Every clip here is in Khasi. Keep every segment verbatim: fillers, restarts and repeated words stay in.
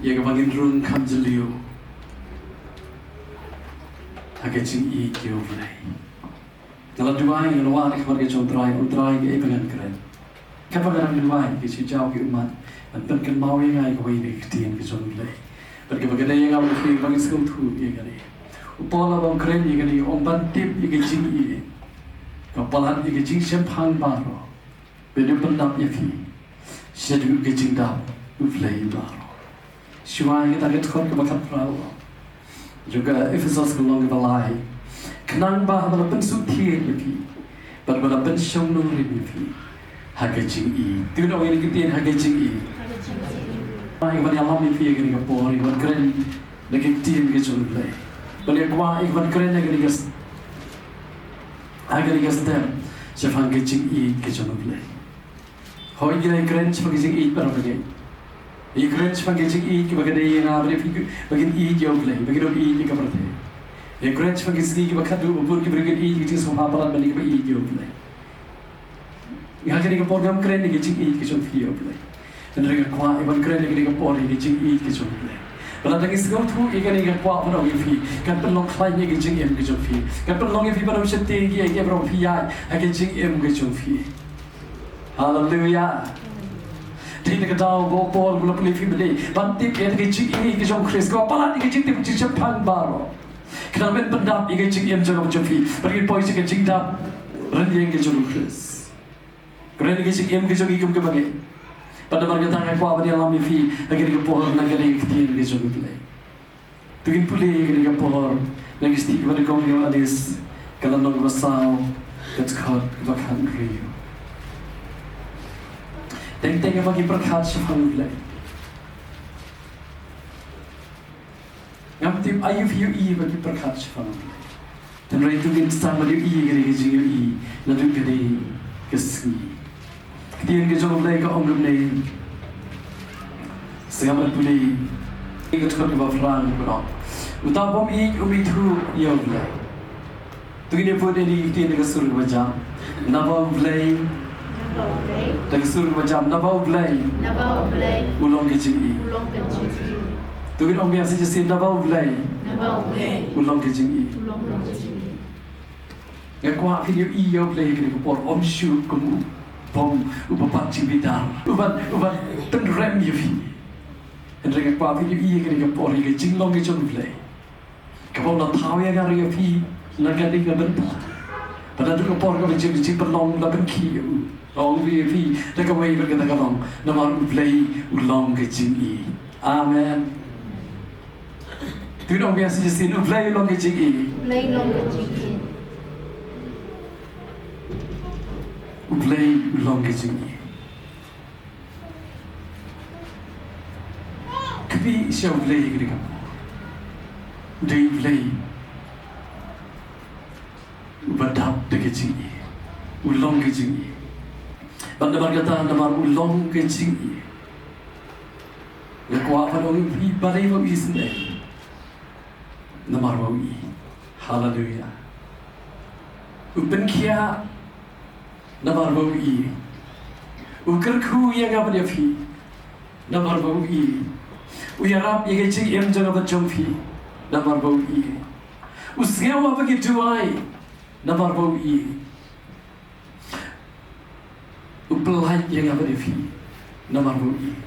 Ïa kaba ngin rung kham jylliew ha ka jingïeit ïa U Blei. Nga la duwai, nga la wad ha khmat ka jong U Trai, U Trai, kaei ba ngan kren? Katba nga dang duwai, ki shu jaw ki ummat ban pynkynmaw ïa nga ïa kawei na ki ktien ka jong U Blei. Bad kaba ka dei ïa nga ban kren, ba ngin sngewthuh ïa kane. U Paul haba u kren ïa kane, u ong ban tip ïa ka jingïeit ka palat ïa ka jingshemphang baroh. Bad u pyndap ïa phi shaduh ka jingdap U Blei baroh. Shuwa ïa kata ka dkhot kaba khatphra jong ka Ephesos ka long kaba lai. Khnang ba haba la pynsuhthied ïa phi bad ba la pynshong nongrim ïa phi ha ka jingïeit. Te u ong ïa ka ktien ha ka jingïeit. Ai, ban ïalam ïa phi ïa kane ka por, ïa ban kren na ka ktien ka jong U Blei. Ban ïa kwah ïa ban kren na kane ka s-, ha kane ka step shaphang ka jingïeit ka jong U Blei. Hooid, ngi la kren shaphang ka jingïeit baroh kane. Ngi kren shaphang ka jingïeit kaba ka dei ïa nga bad ïa phi, ba ngin ïeit ïa U Blei, ba ngin ym ïeit ïa ka pyrthei. Ngi kren shaphang ka sngi kaba khadduh ba bun ki briew kin ïeit ïa ka jingsngewbha palat ban ïa kaba ïeit ïa U Blei. Nga ha kane ka por ngam kren ïa ka jingïeit ka jong phi ïa U Blei. Hynrei nga kwah ïa ban kren ïa kane ka por ïa ka jingïeit ka jong U Blei. Ba lada ngi sngewthuh ïa kane nga kwah ban ong ïa phi, kan pynlong khlaiñ ïa ka jingim ka jong phi. Kan pynlong ïa phi ban ym sheptieng ïa kiei kiei baroh ba phi ïaid ha ka jingim ka jong phi. Haleluya. Dei na ka daw ba u Paul u la pule ïa phi mynne ban tip ïa ka jingïeit ka jong U Khrist, kaba palat ïa ka jingtip jingshemphang baroh. Khnang ban pyndap ïa ka jingim jong nga bad jong phi, ba ngin poi sha ka jingdap rynïeng ka jong U Khrist. Kren ïa ka jingim ka jong ngi kum kaba ngi. Bad namar kata nga kwah ban ïalam ïa phi ha kane ka por na ka liang ka ktien ka jong U Blei. To ngin pule ïa kane ka por na ka shithi kaba nyngkong ïa u Ioannis, ka lynnong kaba saw, ka dkhot kaba khathynriew. Teng teng ïa ba ngi pyrkhat shaphang U Blei. Ngam tip aïu phi ïohi ba phi pyrkhat shaphang. Hynrei to ngin sa ban ïohi ïa kane ka jingïohi naduh kane ka sngi. Ka ktien ka jong U Blei ka ong kumne. Sngap bad pule ïa ka dkhot kaba phra, ka ong: Uta ubym ïeit um ithuh ïa U Blei. To ngin ïa pule ïa kane ka ktien da ka sur kaba jam. Naba U Blei. Naba U Blei. Da ka sur kaba jam. Naba U Blei. Naba U Blei. U long ka jingïeit. U long ka jingïeit. To ngin ong biang sa shisien: Naba U Blei. Naba U Blei. U long ka jingïeit. U long ka jingïeit. Nga kwah phin ïohi ïa U Blei ha kane ka por, um shu kum u bom uba pat jingbitar, uban, uban pynrem ïa phi. Hynrei nga kwah phin ïohi ïa kane ka por ïa ka jinglong ka jong U Blei. Kaba u la thaw ïa nga ruh ïa phi na ka dei ka bynta. Bad naduh ka por kaba jing, jingpynlong la pynkhih ïa u. Ong ïa phi da kawei bad kata ka long, namar U Blei u long ka jingïeit. Amen. To ngin ong biang sa shisien: U Blei u long ka jingïeit. U Blei u long ka jingïeit. U Blei u long ka jingïeit. Khmih sha U Blei ïa kane ka por. U dei U Blei uba dap da ka jingïeit. U long ka jingïeit. Bad namar kata, namar u long ka jingïeit, nga kwah ban ong ïa phi, balei ba u isynei? Namar ba u ïeit. Haleluya. U pynkhiah namar ba u ïeit. U kyrkhu ïa nga bad ïa phi namar ba u ïeit. U ïarap ïa ka jingim jong nga bad jong phi namar ba u ïeit. U sngew haba ngi duwai namar ba u ïeit. U pyllait ïa nga bad ïa phi namar ba u ïeit.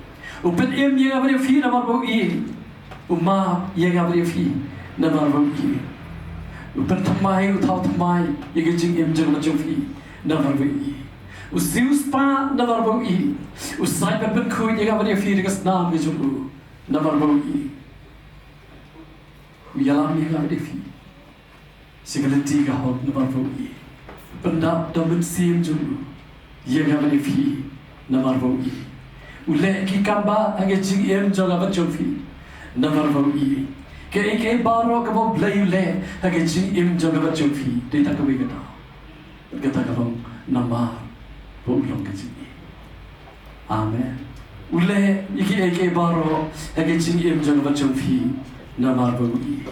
U pynim ïa nga bad ïa phi namar ba u ïeit. U map ïa nga bad ïa phi namar ba u ïeit. U pynthymmai, u thaw thymmai ïa ka jingim jong nga bad jong phi namar ba u ïeit. U siewspah namar ba u ïeit. U sait ban pynkhuid ïa nga bad ïa phi da ka snam ka jong u namar ba u ïeit. U ïalam ïa nga bad ïa phi sha ka lynti ka hok namar ba u ïeit. Pyndap da u Mynsiem jong u ïa nga bad ïa phi namar ba u ïeit. U leh ki kambah ha ka jingim jong nga bad jong phi namar ba u ïeit. Kaei kaei baroh kaba U Blei u leh ha ka jingim jong nga bad jong phi, dei tang kawei ka daw. Kata ka long namar ba u long ka jingïeit. Amen. U leh ïa kiei kiei baroh ha ka jingim jong nga bad jong phi namar ba u ïeit.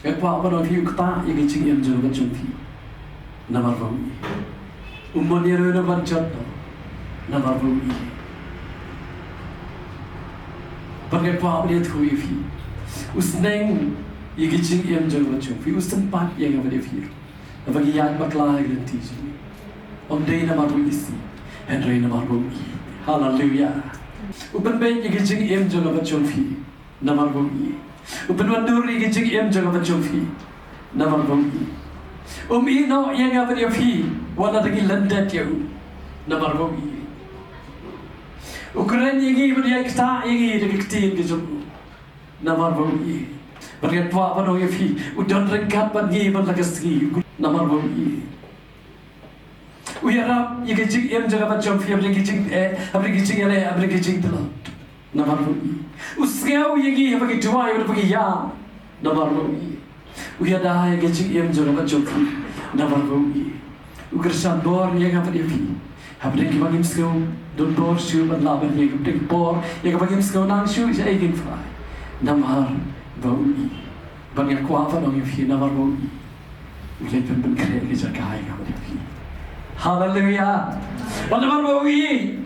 Nga kwah ban ong ïa phi, u ktah ïa ka jingim jong nga bad jong phi namar ba u ïeit. U mon ïa ruh na ban jot namar ba u ïeit. Bad nga kwah ban ïathuh ïa phi, u sneng ïa ki jingim jong nga bad jong phi, u sympat ïa nga bad ïa phi. Haba ngi ïaid bakla ha ki lynti jong ngi, ym dei namar ba u isih, hynrei namar ba u ïeit. Haleluia. U pynbeit ïa ki jingim jong nga bad jong phi namar ba u ïeit. U pynwandur ïa ki jingim jong nga bad jong phi namar ba u ïeit. Um ïehnoh ïa nga bad ïa phi wat la da ngi lyndet ïa u namar ba u ïeit. U kren ïa ngi bad ïaid ktah ïa ngi da ki ktien ki jong u namar ba u ïeit. Bad nga kwah ban ong ïa phi, u don ryngkat bad ngi man la ka sngi namar ba u ïeit. U ïarap ïa ki jingim jong nga bad jong phi, hapdeng ki jing, eh, hapdeng ki jingïaleh, hapdeng ki jingtlot namar ba u ïeit. U sngew ïa ngi haba ngi duwai, haba ngi ïam namar ba u ïeit. U ïada ïa ki jingim jong nga bad jong phi namar ba u ïeit. U kyrshan bor ïa nga bad ïa phi hapdeng kiba ngim sngew don bor shuh ban lah ban ïeit, hapdeng ki por ïa kiba ngim sngew nang shuh shaei ngin phai namar ba u ïeit. Bad nga kwah ban ong ïa phi namar ba u ïeit, u leit ban pynkhreh ïa ka jaka ïa nga bad ïa phi. Haleluia. Bad namar ba u ïeit,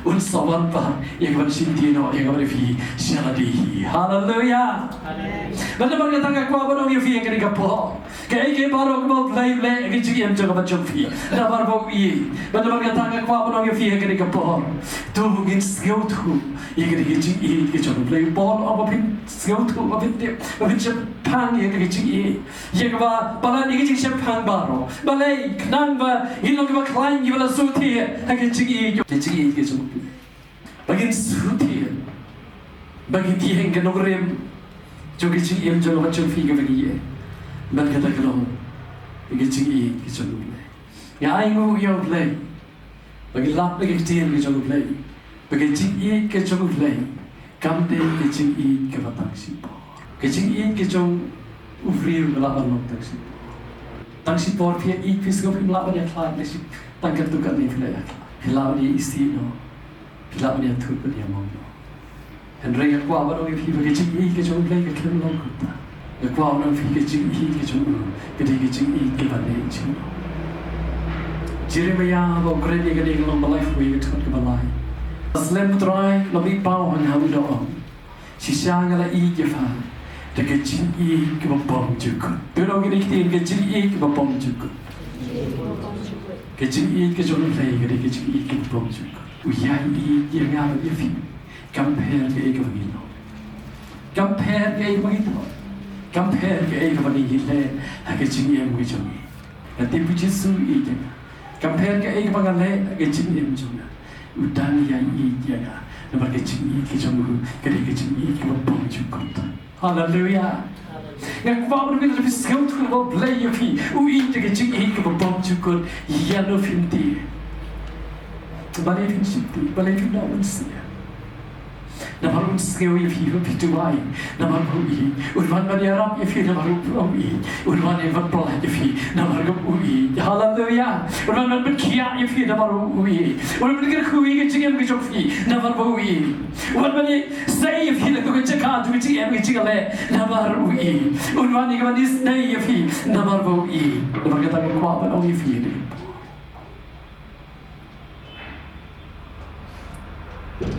un sa wan pat ïa ka ban shim ïehnoh ïa nga bad ïa phi sha lade hi. Haleluia. Bad namar kata nga kwah ban ong ïa phi ha kane ka por, kaei kaei baroh kaba u Blei u leh ha ka jingim jong nga bad jong phi namar ba u ïeit. Bad namar kata nga kwah ban ong ïa phi ha kane ka por, to ngin sngewthuh ïa kane ka jingïeit ka jong u Blei. U Paul u ong ba phin sngewthuh, ba phin tip, ba phin shemphang ïa kane ka jingïeit. Ïa kaba palat ïa ka jingshemphang baroh. Balei? Khnang ba ngin long kiba khlaiñ, kiba la sngewthuh ha ka jingïeit, ka jingïeit ka jong u Blei. Ba ngin sngewthuh, ba ngin ïeng ka nongrim jong ka jingim jong nga bad jong phi kaba ngi ïeng. Bad kata ka long ka jingïeit ka jong u Blei. Nga ainguh ïa u Blei ba ngi lap na ka ktien ka jong u Blei ba ka jingïeit ka jong u Blei kam dei ka jingïeit kaba tang shipor. Ka jingïeit ka jong u briew ka lah ban long tang shipor. Tang shipor phi ïeit, phi sngew phim lah ban ïakhlad, lehse tang katto katne phi la ïakhlad, phi lah ban ïa isih noh, phi lah ban ïathut ban ïamong noh. Hynrei nga kwah ban ong ïa phi ba ka jingïeit ka jong u Blei ka khlem long kumta. Nga kwah ban ong ïa phi ka jingïeit ka jong u ka dei ka jingïeit kaba neh jingmut. Jeremiah haba u kren ïa kane ka long ba laiphew, ïa ka dkhot kaba lai. Ka slem u Trai ka la mih paw ha nga, u da ong, shisha nga la ïeit ïa pha da ka jingïeit kaba bymjukut. To ong kine ki ktien, ka jingïeit kaba bymjukut. Ka jingïeit ka jong u Blei ka dei ka jingïeit kaba bymjukut. U ïai ïeit ïa nga bad ïa phi. Kam pher kaei kaba ngi long, kam pher kaei kaba ngi thoh, kam pher kaei kaba ngi leh ha ka jingim ka jong ngi. Nga tip u Jisu u ïeit ïa nga. Kam pher kaei kaba nga leh ha ka jingim jong nga, u dang ïai ïeit ïa nga. Namar ka jingïeit ka jong u ka dei ka jingïeit kaba bymjukut. Haleluia. Nga kwah ban ong ïa phi, sngewthuh ba u Blei ïa phi u ïeit da ka jingïeit kaba bymjukut. Ïano phim tip? Balei phim shym tip? Balei phim noh mynsiem? Namar un sngew ïa phi ba phi duwai namar ba u ïeit. Un wan ban ïarap ïa phi namar ba u ïeit. Un wan ban pyllait ïa phi namar ba u ïeit. Haleluia. Un wan ban pynkhiah ïa phi namar ba u ïeit. Un wan ban kyrkhu ïa ka jingim ka jong phi namar ba u ïeit. Un wan ban sei ïa phi na ka jaka, ka jingim, ka jingïaleh namar u ïeit. Un wan ïa ka ban isynei ïa phi namar ba u ïeit. Namar kata nga kwah ban ong ïa phi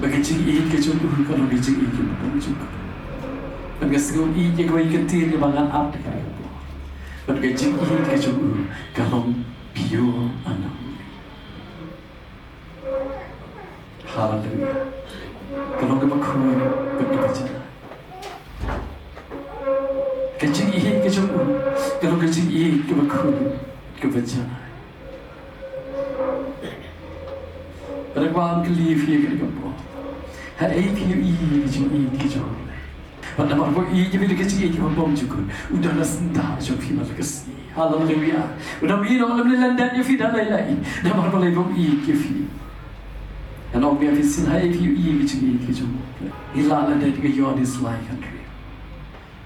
ba ka jingïeit ka jong u ka long ka jingïeit kaba bymjukut. Bad nga sngew ïeit ïa kawei ka ktien kaba ngan ap da kane ka por. Bad ka jingïeit ka jong u ka long pure and holy. Haleluia. Ka long kaba khuid bad kaba janai. Ka jingïeit ka jong u ka long ka jingïeit kaba khuid, kaba janai. Bad nga kwah ban kylli ïa phi ha kane ka por, haei phi ïohi ïa ka jingïeit ka jong u Blei? Bad namar ba u ïeit ïa phi da ka jingïeit kaba bymjukut, u don ha syndah jong phi man la ka sngi. Haleluia. U dang ïehnoh lem lyndet ïa phi da lei lei namar balei? Ba u ïeit ïa phi. Ngan ong ïa phi shisien, haei phi ïohi ïa ka jingïeit ka jong u Blei? Ngi lah lyndet ïa ka Ïoannis lai khathynriew.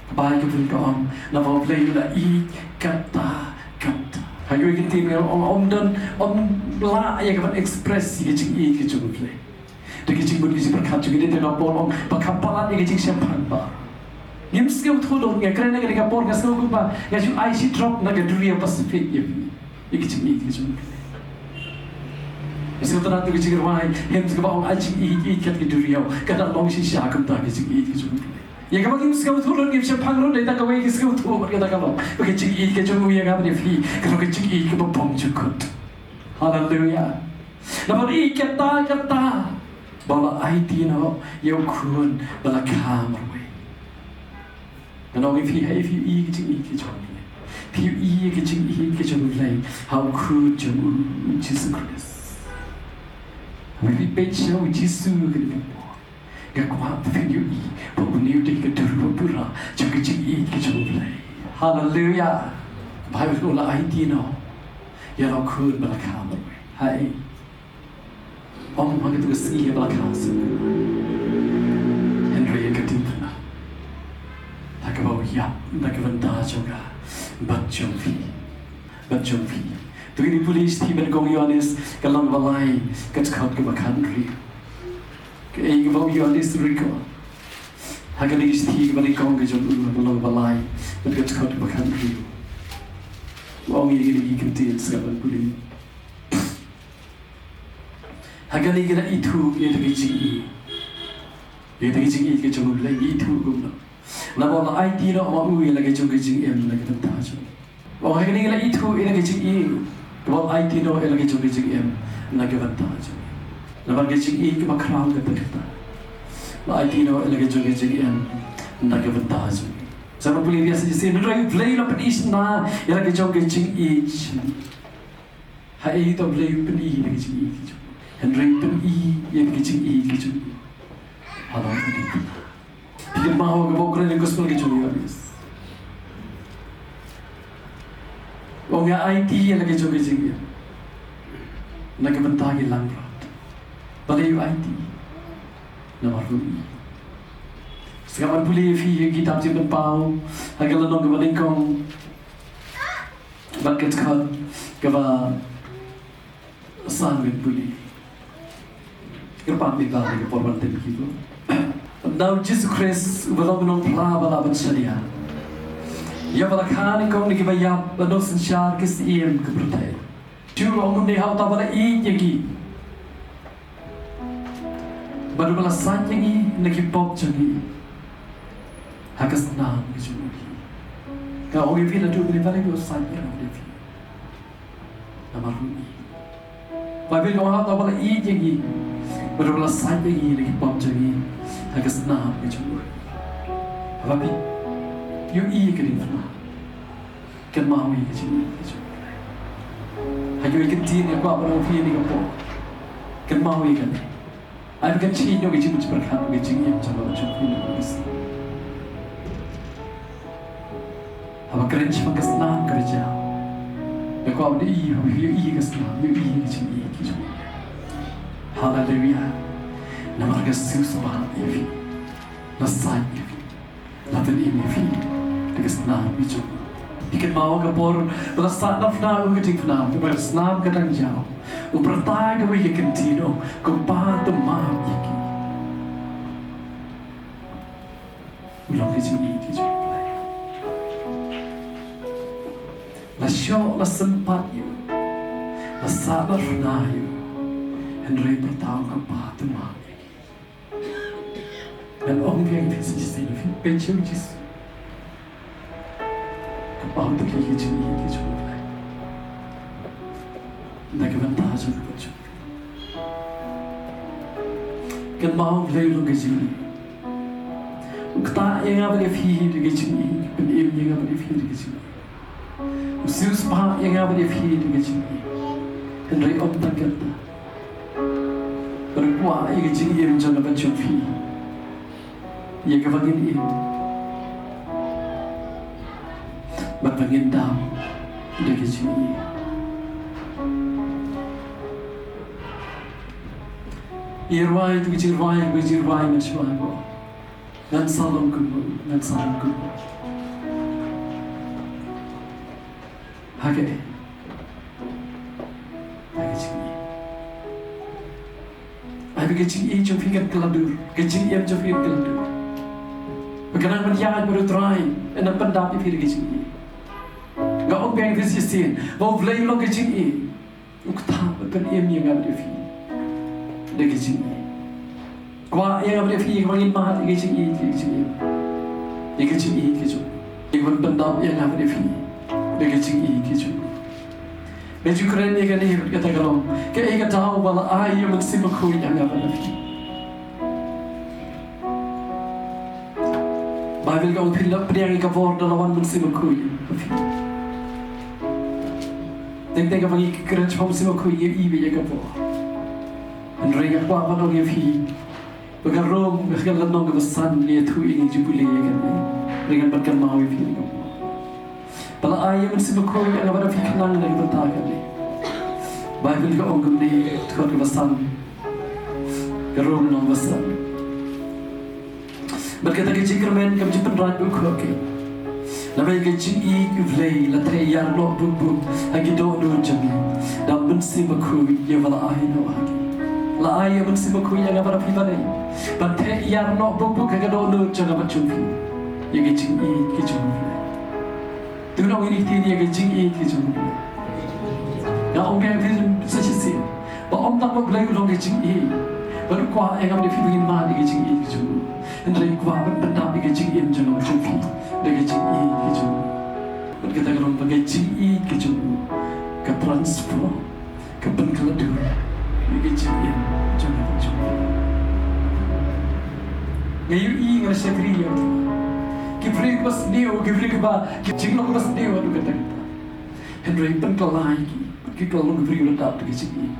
Ka Baibl ka ong, naba u Blei u la ïeit kata kata. Ha kawei ka ktien ka ong, ym don, ym lah ïa ka ban express ïa ka jingïeit ka jong u Blei da ka jingmut ka jingpyrkhat jong ngi. Dei na Paul ong ba ka palat ïa ka jingshemphang ba ngim sngewthuh lut. Nga kren ha kane ka por nga sngew kumba nga shu ai shi drop na ka duriaw Pacific ïa phi, ïa ka jingïeit ka jong u Blei. Sngewtynnat ïa ka jingrwai hymn kaba ong, ai jingïeit kat ki duriaw, ka da long shisha kumta ka jingïeit ka jong U Blei. Ïa kaba ngim sngewthuh ruh, ngim shym pang ruh, dei tang kawei ka sngewthuh bad kata ka long ba ka jingïeit ka jong U ïa nga bad ïa phi ka long ka jingïeit kaba bymjukut. Haleluia. Namar ïeit kata, kata ba la aiti noh ïa U Khun ba la kha marwei. Ngan ong ïa phi, ha ïa phi ïa ka jingïeit ka jong U Blei, phi ïa ka jingïeit ka jong U Blei ha U Khun jong U Jisu Khrist. Haba phi peit sha U Jisu ka dei ka por, nga kwah ba phin ïohi ba une u dei ka dur ba pura jong ka jingïeit ka jong U Blei. Haleluia. Baibl ka ong la aiti noh ïa la U Khun ba la kha marwei. Hai. Ym ha katu ka sngi ba la kha shuh, hynrei ha ka diengphna, ha kaba u ïap na ka bynta jong nga bad jong phi, bad jong phi. To ngin ïa pule shithi Nyngkong Ïoannis ka lynnong ba lai, ka dkhot kaba khathynriew. Kaei kaba u Ïoannis u record ha kane ka shithi kaba nyngkong ka jong u, ka lynnong ba lai, ka dkhot kaba khathynriew. U ong ïa kine ki kyntien, sngap ban pule. Ha kane ngi la ithuh ïa kata ka jingïeit, ïa kata ka jingïeit ka jong U Blei, ngi ithuh kumno? Naba u la aiti noh ma u ïa la ka jong ka jingim na ka bynta jong ngi. Ba ha kane ngi la ithuh ïa kata ka jingïeit, kaba u la aiti noh ïa la ka jong ka jingim na ka bynta jong ngi. Namar ka jingïeit kaba khraw kata kata, la aiti noh ïa la ka jong ka jingim na ka bynta jong ngi. Sa ba pule biang sa shisien, hynrei U Blei u la pynshna ïa la ka jong ka jingïeit. Haei to U Blei u pyni ïa ka jingïeit ka jong u? Hynrei u pyni ïa ka jingïeit ka jong u ha la u dei. Phi kynmaw kaba u kren ha ka gospel ka jong u Ïoannis, u ong nga aiti ïa la ka jong ka jingïeit na ka bynta ki langbrot. Balei u aiti? Namar u ïeit. Sngap ban pule ïa phi ha ka kitab Jingpynpaw ha ka lynnong kaba nyngkong bad ka dkhot kaba san, ngin pule. Kyrpad ïa ka por ban tip ki to. Na U Jisu Khrist uba long u nongphla ba lah ban shaniah ïa ba la kha nyngkong na kiba ïap, ba nongsynshar ki syiem ka pyrthei. Ju ong u ne ha uta ba la ïeit ïa ki, bad uba la sait ïa ngi na ki pop jong ngi ha ka snam ka jong u. Nga ong ïa phi naduh mynne, balei ba u sait ïa phi? Namar u ïeit. Baibl ka ong ha uta ba la ïeit ïa ngi, bad uba la sait ïa ngi na ki pop jong ngi ha ka snam ka jong u. Haba phi ïohi ïa ka diengphna, kynmaw ïa ka jingïeit ka jong u. Ha kawei ka ktien nga kwah ban ong ïa phi ha kane ka por, kynmaw ïa kane. Ai ba kan shaniah ïa ka jingim jingpyrkhat, ïa ka jingim jong nga bad jong phi na kane ka sngi. Haba kren shaphang ka snam kaba jia, nga kwah ban ïohi, haba ïohi ïa ka snam, ïohi ïa ka jingïeit ka jong u. Haleluia. Namar ka siewspah ïa phi, la sait ïa phi, la pynim ïa phi da ka snam ka jong u. Phi kynmaw ka por ba la sah na phna u ha ka diengphna, ba ka snam ka dang jaw, u pyrta kawei ka kyntien, u ong, Kpa, to map ïa ki. U long ka jingïeit ka jong u Blei. La shoh, la sympat ïa u, la sah na phna ïa u, hynrei u pyrta, u ong, Kpa, to map ïa ki. Ngan ong biang ïa phi sa shisien, phi peit sha u Jisu, ka paw tylli ka jingïeit ka jong u Blei na ka bynta jong ka jong. Kynmaw, U Blei u long ka jingïeit. U ktah ïa nga bad ïa phi da ka jingïeit, u pynim ïa nga bad ïa phi da ka jingïeit. U siewspah ïa nga bad ïa phi da ka jingïeit. Hynrei ym tang kata, bad u kwah ïa ka jingim jong nga bad jong phi, ïa kaba ngin im bad ba ngin dam da ka jingïeit. Ïa rwai tu ka jingrwai, ka jingrwai ngan shu rwai ba, ngan sa long kum u, ngan sa long kum u. Ha kaei? Ha ka jingïeit. Ai ba ka jingïeit jong phi kan kylla dur, ka jingim jong phi kan kylla dur. Ba kan nang ban ïaid bad u Trai, yn nang pyndap ïa phi da ka jingïeit. Nga ong biang ïa phi sa shisien, ba U Blei u long ka jingïeit. U ktah bad pynim ïa nga bad ïa phi. da ka jingïeit. Kwah ïa nga bad ïa phi ïa ka ban ngin mad ïa ka jingïeit, ïa ka jingïeit, ïa ka jingïeit ka jong, ïa ka ban pyndap ïa nga bad ïa phi da ka jingïeit ka jong. Nga ju kren ïa kane bad kata ka long kaei ka daw ba la ai ïa u Mynsiem Bakhuid ïa nga bad ïa phi. Baibl ka ong phin la pdiang ïa ka bor da la wan Mynsiem Bakhuid ha phi. Teng teng kaba ngi kren shaphang Mynsiem Bakhuid ngi ïohi beit ïa ka bor. Hynrei nga kwah ban ong ïa phi ba ka Rom ka lynnong kaba san ngi ïathuh ïa ngi, ju pule ïa kane. Hynrei ngan ban kynmaw ïa phi ïa ka bor ba la ai ïa u Mynsiem Bakhuid ïa nga bad ïa phi khnang na ka bynta kane. Baibl ka ong kumne, dkhot kaba san, ka Rom lynnong kaba san. Bad kata ka jingkyrmen kam ju pynrang beit keiñ. Namar ka jingïeit U Blei la theh ïar noh buk buk ha ki dohnud jong ngi da u Mynsiem Bakhuid ïa ba la ai noh ha ngi. La ai ïa u Mynsiem Bakhuid ïa nga bad ïa phi balei? Ban theh ïar noh buk buk ha ka dohnud jong nga bad jong phi ïa ka jingïeit ka jong U Blei. To ngi ïa ktien ïa ka jingïeit ka jong U Blei. Nga ong ïa phi sa shisien ba ym tang ba U Blei u long ka jingïeit bad u kwah ïa nga bad ïa phi ba ngin mad ïa ka jingïeit ka jong u. Hynrei u kwah ban pyndap ïa ka jingim jong nga bad jong phi da ka jingïeit ka jong u. Bad kata ka long ba ka jingïeit ka jong u ka transform, ka pynkylla dur ïa ka jingim jong nga bad jong phi. Nga ïohi, nga shakri ïa ki briew kiba sniew, ki briew kiba, ki jinglong kiba sniew haduh katta katta. Hynrei pynkylla ïa ki, ki kylla long ki briew kiba dap da ka jingïeit.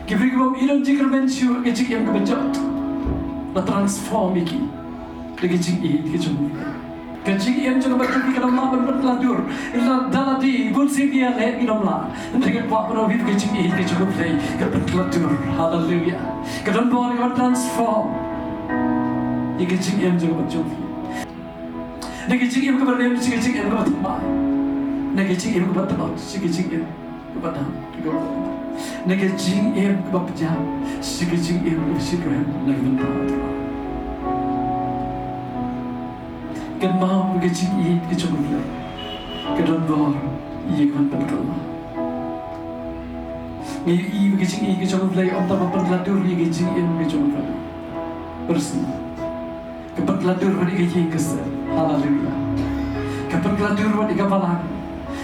Ki briew kiba ym don jingkyrmen shuh, ka jingim kaba jot la transform ïa ki da ka jingïeit ka jong u. Ka jingim jong nga bad jong phi kam lah ban pynkylla dur da lade, bun sien ïa lade ngim lah. Hynrei nga kwah ban ong ïa phi ka jingïeit ka jong U Blei ka pynkylla dur. Haleluya. Ka don bor ka ban transform ïa ka jingim jong nga bad jong phi. Na ka jingim kaba rim sha ka jingim kaba thymmai. Na ka jingim kaba tlot sha ka jingim kaba dap, kaba dap. Na ka jingim kaba pjam sha ka jingim kaba shitrhem na ka bynta U Trai. Kynmaw ba ka jingïeit ka jong U Blei ka don bor ïa ka ban pynkylla. Nga ïohi ba ka jingïeit ka jong U Blei ym tang ban pynkylla dur ïa ka jingim ka jong U Blei. Bersih. Ka pynkylla dur wat ïa ka ïing ka sem. Haleluya. Ka pynkylla dur wat ïa ka balang.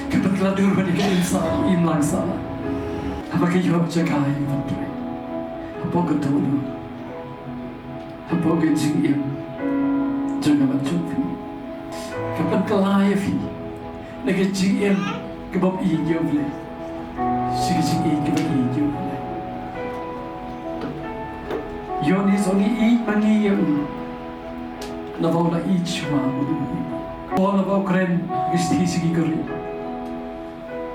Ka pynkylla dur wat ïa ka imlang sahlang. Haba ka ïoh jaka ïa ka ban trei hapoh ka dohnud, hapoh ka jingim jong nga bad jong phi. Ka pynkylla ïa phi na ka jingim kaba ïeit ïa U Blei sha ka jingïeit kaba ïeit ïa U Blei. Ïoannis u ong, ïeit ma ngi ïa u naba u la ïeit shuwa ma ngi. Paul haba u kren ha ka shithi sha ki Korinth,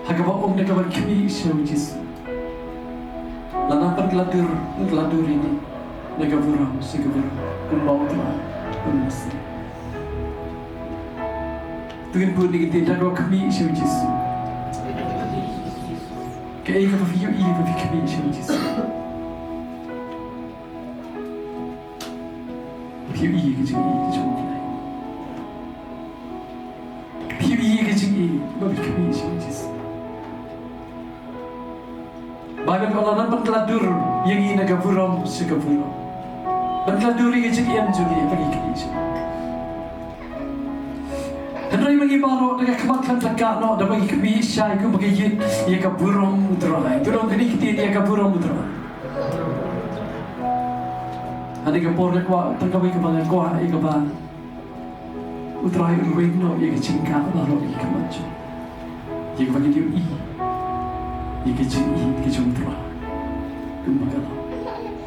ha kaba u ong da kaba khmih sha u Jisu, la nang pynkylla dur, pynkylla dur ïa ngi na ka burom sha ka burom, kumba U Trai u ong. To ngin bud ïa ki ktien, da kaba khmih sha u Jisu. Kaei kaba phi ïohi ba phi khmih sha u Jisu? Phi ïohi ïa ka jingïeit ka jong U Blei? Phi ïohi ïa ka jingïeit ba phi khmih sha u Jisu? Baibl ka ong la nang pynkylla dur ïa ngi na ka burom sha ka burom. Pynkylla dur ïa ka jingim jong ngi ba ngi khmih sha. Hynrei ma ngi baroh da ka khmat khlem tyngkhuh noh da ba ngi khmih shai kumba ngi ïeit ïa ka burom U Trai. To long kane ka ktien, ïa ka burom U Trai. Hangne ka por nga kwah, tang kawei kaba nga kwah ïa kaba U Trai un weng noh ïa ka jingkah baroh ïa ka khmat jong ngi, ïa kaba ngin ïohi ïa ka jingïeit ka jong U Trai. Kumba ka long,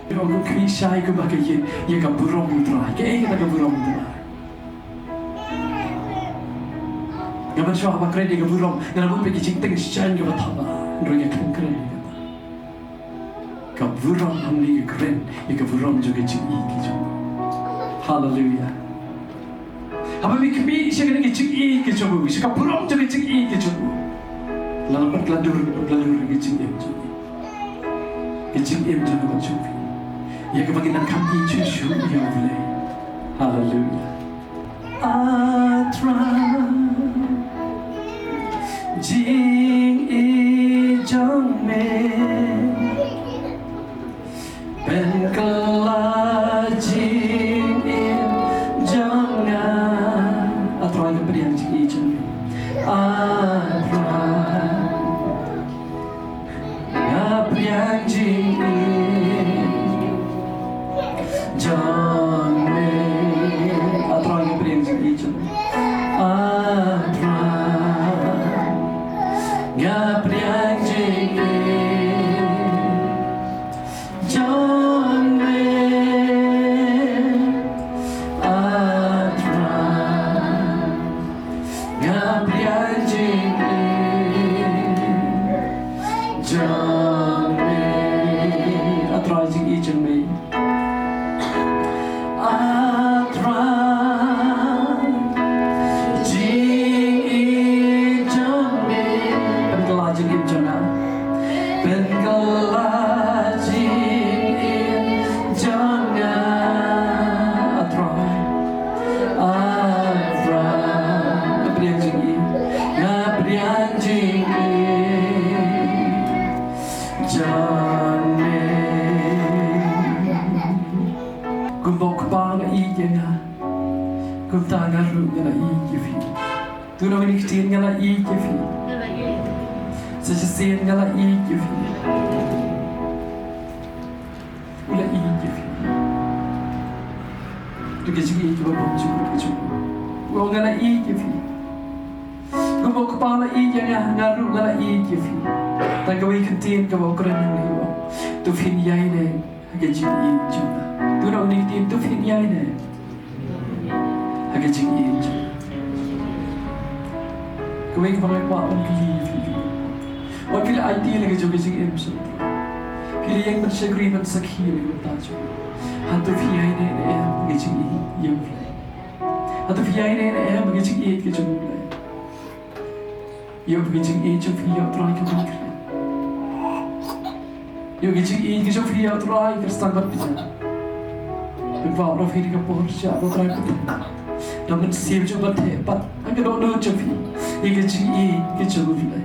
ïa kaba ngi khmih shai kumba ngi ïeit ïa ka burom U Trai. Kaei kata ka burom U Trai? Nga mynshuwa haba kren ïa ka burom nga la mut peit ka jingteng shaiñ kaba thaba, hynrei nga khlem kren ïa kata. Ka burom hangne ka kren ïa ka burom jong ka jingïeit ka jong u. Haleluya. Haba phi khmih sha kane ka jingïeit ka jong u, sha ka burom jong ka jingïeit ka jong u, la nang pynkylla dur, pynkylla dur ka jingim jong ngi, ka jingim jong nga bad jong phi, ïa kaba ngin nang kham ïeit shuh shuh ïa U Blei. Haleluya. A Trai, jingïeit jong me jong me. A Trai, nga pdiang jingïeit jong me. A Trai, nga pdiang jingïeit jong me. A Trai, nga pdiang jingïeit jong me. A Trai, jingïeit jong me. A Trai, jingïeit jong me. Pynkylla jingïeit jong nga. Pynkylla jingïeit jong nga. A Trai, A Trai, nga pdiang jingïeit, nga pdiang jingïeit jong me. Kumba u Kpa u la ïeit ïa nga, kumta nga ruh nga la ïeit ïa phi. To na kane ka ktien, nga la ïeit ïa phi. Sa shisien nga la ïeit ïa phi. U la ïeit ïa phi. To ka jingïeit kaba bymjukut ka jong u. Nga la ïeit ïa phi. Kumba u Kpa u la ïeit ïa nga, nga ruh nga la ïeit ïa phi. Tang kawei ka ktien kaba u kren hangne u ong, to phin ïaineh ha ka jingïeit jong nga. To na kane ka ktien, to phin ïaineh ha ka jingïeit jong nga. Kawei kaba nga kwah ban kylli ïa phi. Wat phi la aiti la ka jong ka jingim sha U Trai. Phi la ïeng ban shakri ban sakhi la ka bynta jong U. Hato phi ïaineh ne em ha ka jingïeit jong U Blei? Hato phi ïaineh ne em ha ka jingïeit ka jong U Blei? Ïoh ka jingïeit jong phi ïa U Trai ka ban kren. Ïoh ka jingïeit ka jong phi ïa U Trai ka sdang ban pynjah. Pynpaw ruh phi da ka por sha U Trai pynjah. Da mynsiem jong U ban theh pat ha ka dohnud jong phi ïa ka jingïeit ka jong U Blei.